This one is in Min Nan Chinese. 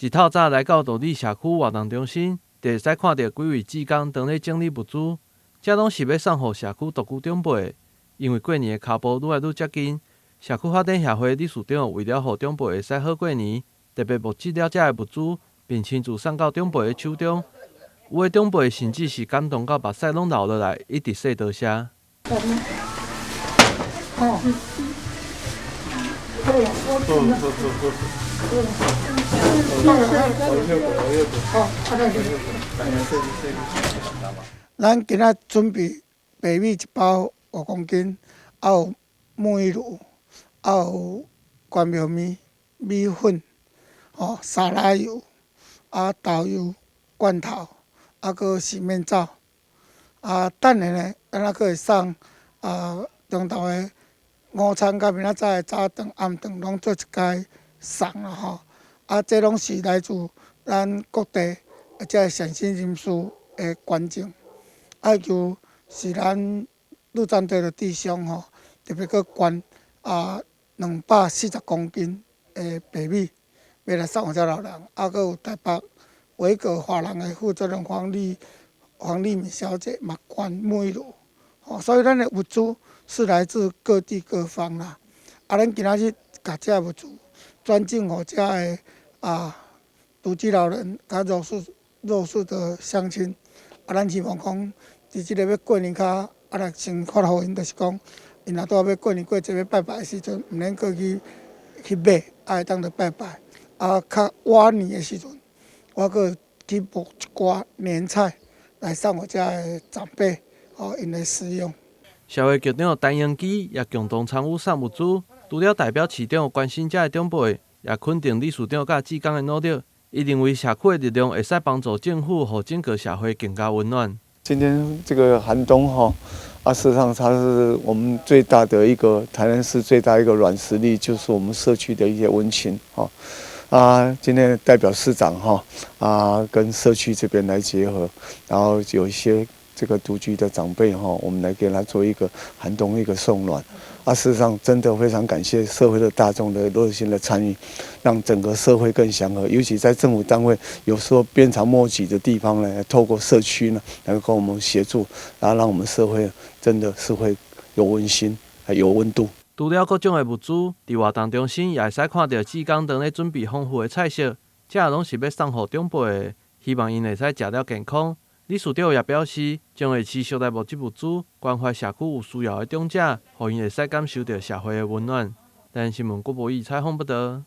一透早來到道里社區活動中心，就會使看著幾位志工當咧整理物資，這攏是欲送予社區獨居長輩。因為過年的跤步愈來愈接近，社區發展協會理事長為了予長輩會使好過年，特別募集了遮个物資，並親自送到長輩的手中。有的長輩甚至是感動到目屎攏流落來，一直說多謝。好，好，好，好，咱今仔準備白米一包5公斤，啊有沐浴露，啊有關廟麵、米粉，吼沙拉油，啊豆油罐頭，啊閣洗面皂，啊等下呢，咱還閣會送啊中晝的午餐佮明仔載的早頓、暗頓攏做一概送啦吼。啊，這攏是來自咱各地這善心人士的捐贈，啊，就是咱鹿戰隊的弟兄吼，特別閣捐啊240公斤的白米，欲來送予遮老人。啊，閣有台北維格華人的負責人黃麗敏小姐嘛捐沐浴露，吼，所以咱的物資是來自各地各方啦。啊，咱今仔日共這物資轉贈予遮个啊獨居老人佮弱勢的鄉親，啊，咱希望講，佇這個欲過年較啊來先發予𪜶，就是講，𪜶若拄仔欲過年過節欲拜拜的時陣，毋免閣去買，啊會當來拜拜。啊，較晚年的時陣，我閣去募一寡年菜來送予遮个長輩，予𪜶來使用。社會局長陳英基也共同參與送物資，除了代表市長關心遮个長輩，也肯定理事長佮志工的努力。伊認為社區的力量會使幫助政府，予整個社會更加溫暖。今天這個寒冬哈，啊，事實上它是我們最大的一個台南市最大一個軟實力，就是我們社區的一些溫情哈。啊，今天代表市長哈啊，跟社區這邊來結合，然後有一些這個獨居的長輩哈，我們來給他做一個寒冬一個送暖。啊，事實上真的非常感謝社會的大眾的熱心的參與，讓整個社會更祥和。尤其在政府單位有時候鞭長莫及的地方呢，透過社區呢來跟我們協助，然後讓我們社會真的是會有溫馨，還有溫度。除了各種的物資，佇活動中心也會使看著志工當咧準備豐富的菜色，這攏是欲送予長輩的，希望𪜶會使食了健康。理事長也表示，將會持續來募集物資，關懷社區有需要的長者，予𪜶會使感受著社會的溫暖。台南新聞郭博義採訪報導。